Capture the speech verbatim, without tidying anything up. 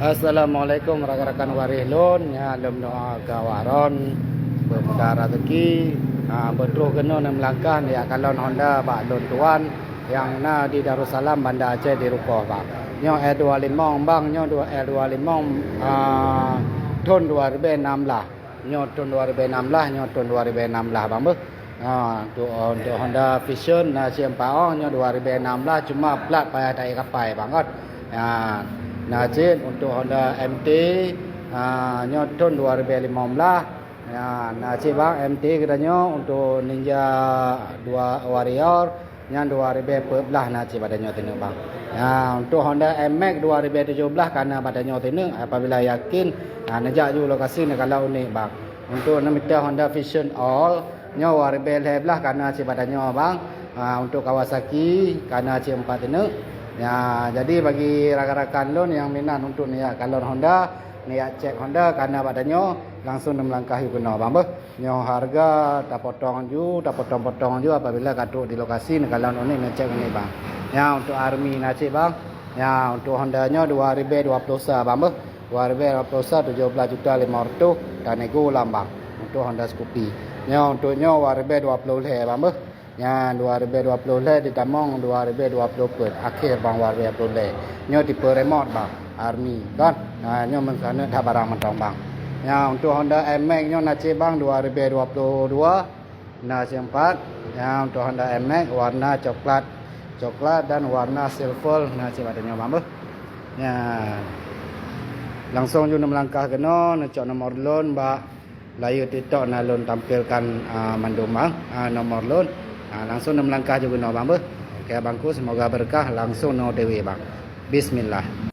Assalamualaikum rakan-rakan waréh lôn, nyan lôn doa keu awak droen peumudah raseuki. Ha, beutroh keunoe neumeulangkah neujak kalon Honda bak lôn tuan nyang na di Darussalam, Banda Aceh di rukoh bang. Nyoe L dua limong bang, nyoe dua, L dua limong, ah, thon dua ribèe nam blah. Nyoe thon dua ribèe nam blah, nyoe thon dua ribèe nam blah bang beuh. Ha, untuk, untuk Honda Vision na cit empat ôh, nyoe dua ribèe nam blah, cuma plat payah taék kapai bang kan. Ha, na cit untuk Honda M T, ha, nyoe thon dua ribèe limong blah. Ha, na cit bang M T geutanyoe untuk Ninja dua Warrior, nyan dua ribèe peuet blah na cit bak tanyoe teuneuk bang. Ha, untuk Honda N-Max dua ribèe tujoh blah ka na bak tanyoe teuneuk, apabila yakin, ha, neujak ju lokasi neukalon uneuk bang. Untuk neumita Honda Vision All, nyoe dua ribèe lhèe blah ka na cit bak tanyoe bang. Ha, untuk Kawasaki ka na cit empat teuneuk. Ya, jadi bagi rakan-rakan lôn nyang minat untuk neujak kalon Honda, neujak cek Honda ka na bak tanyoe, langsung neumeulangkah ju keunoe bang beuh. Nyoe hareuga tapotong ju, tapotong-potong ju apabila ka trok di lokasi neukalon uneuk neujak uneuk bang. Ya, untuk Army na cit bang. Ya, untuk Honda nyoe dua ribèe dua ploh sa bang beuh. Dua ribèe dua ploh sa tujoh blah juta limong reutôh, tanego lam bang. Untuk Honda Scoopy. Nyoe untuk nyoe dua ribèe dua ploh lhèe bang beuh. Nyan dua ribèe dua ploh lhèe ditamong dua ribèe dua ploh peuet, akhé bang dua ribèe dua ploh lhèe. Nyoe tipe remote bang, Army kan. Ha, nyoe meusaneuk that barang mantong bang. Nyan untuk Honda N-Max nyoe na cit bang dua ribèe dua ploh dua, na cit empat. Nyan untuk Honda N-Max warna coklat, coklat dan warna silver na cit bak tanyoe bang beuh. Nyan. Langsung ju neumeulangkah keunoe, neucok nomor lôn bak layue TikTok na lôn tampilkan, ah, mandum bang, ah, nomor lôn. Ah, langsung neumeulangkah ju keunoe bang beuh. Oke bang ku, semoga berkah, langsung na O T W bang. Bismillah.